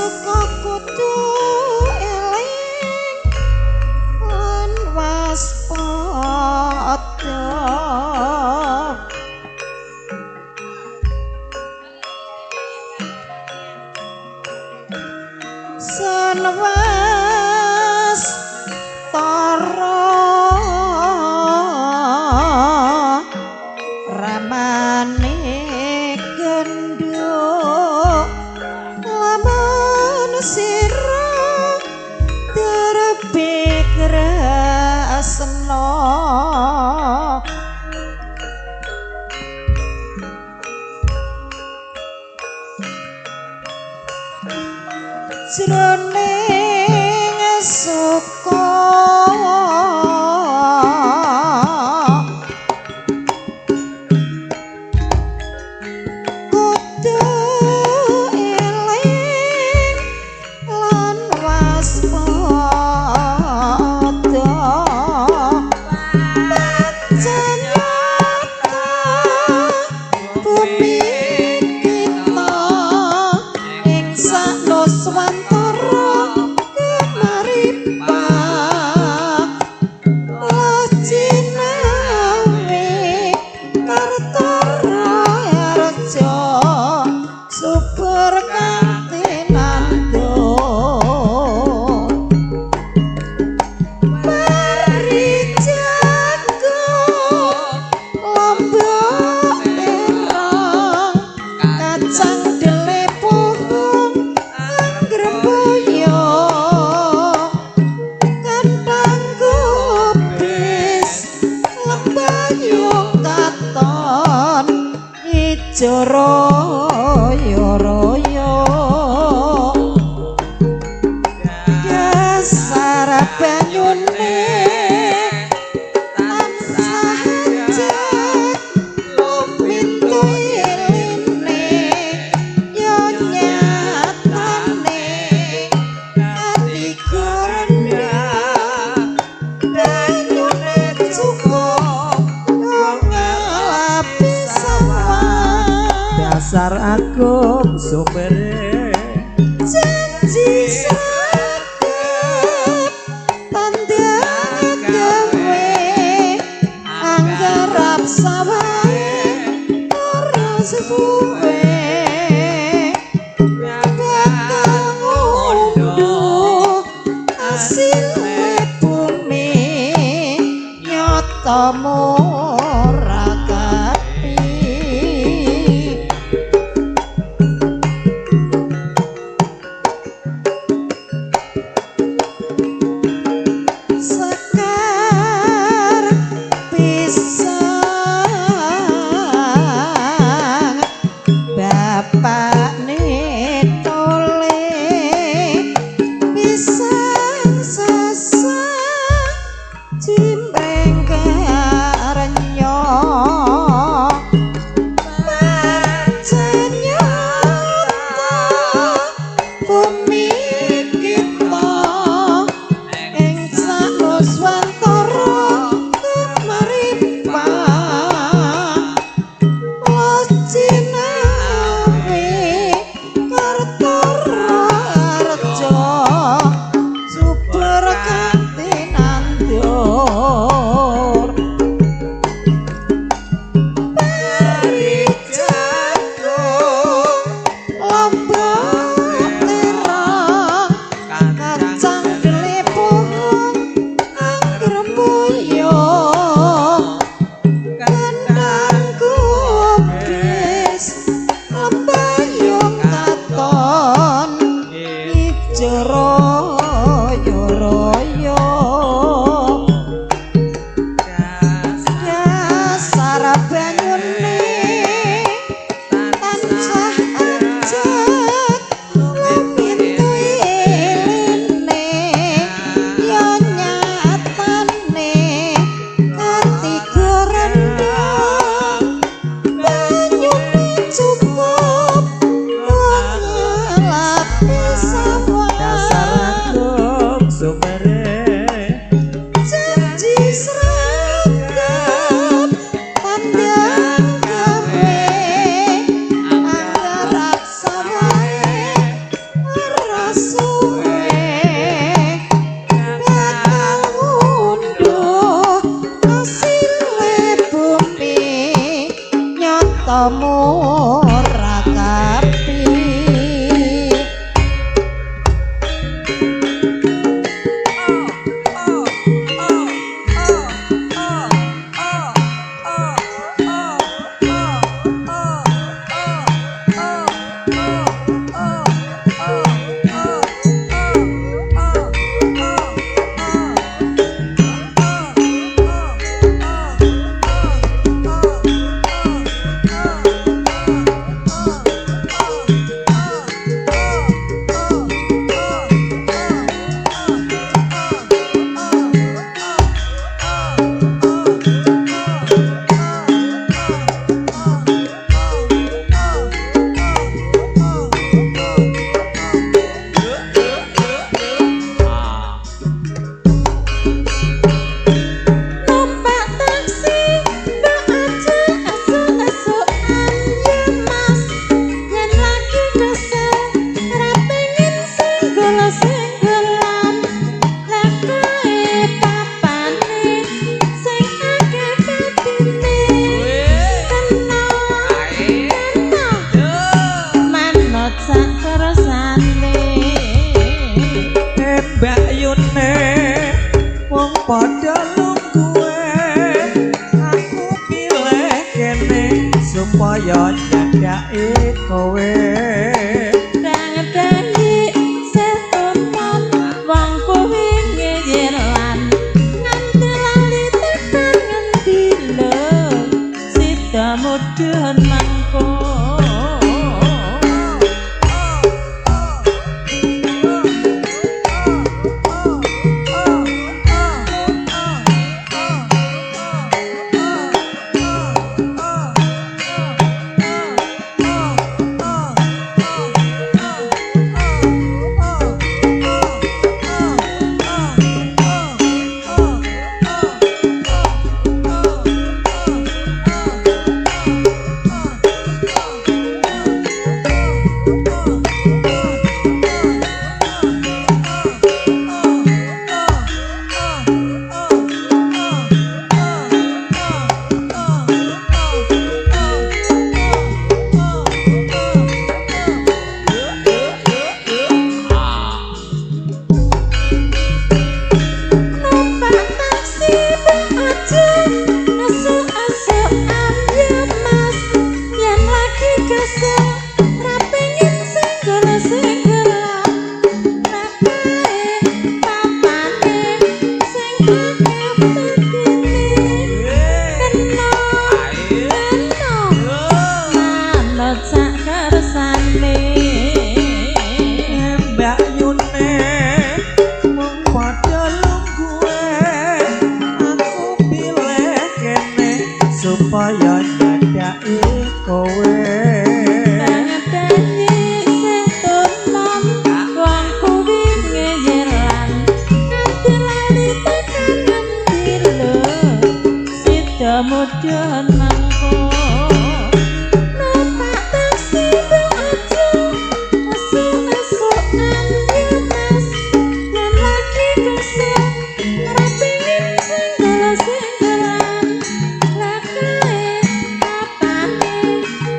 Suka kudu eling lan waspada. Senwas tara ramane genduk lamun sira terbit kresna. Jroning suka kudu eling lan waspada. Pancen nyata bumi kita ing saknuswantara kemaripa lajinawe kartaraharja subur kanthi nandur. Mari jago lombok terong kacang dele pohong anggreboyo kentang kubis lembayung katon ijo royo royo dasar banyune tansah ajeg lumintu iline yo nyatane atiku rendah banyune cukup yo ngelapi sawah. Dasar agung sumbere Janji sregep tandang gawe anggarap sawahe ora suwe bakal ngunduh asile bumi nyata murakapi. Sekar pisang nyedaki kowe. Bang Dayi setunan wong kuwi ngeyelan nganti lali tekan ngendi lho sida mudhun mangko. Numpak taksi aja asu-asuan ya Mas, yen lagi kesel ra pengen senggol-senggolan nakae papane sing akeh pedine kena kena manut sak kersane. Mbak Yune mung padha lungguhe, aku pilih kene supaya nyedaki kowe. Bang Dayi setunan wong kuwi ngeyelan nganti lali tekan ngendi lho sida mudhun mangko. Numpak taksi aja asu-asuan ya Mas, yen lagi kesel ora pengen senggol-senggolan lah kae papane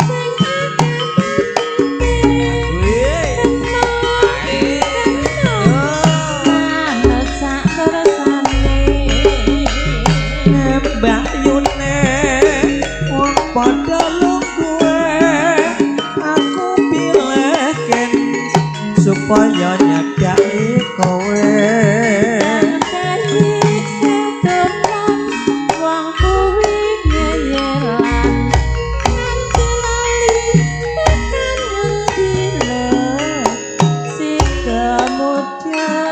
sing akeh pedine kena kena manut sak kersane. Mbak Yune wong padha lungguhe, aku pilih kene supaya nyedaki kowe. Bang Dayi setunan wong kuwi ngeyelan nganti lali tekan ngendi lho sida mudhun.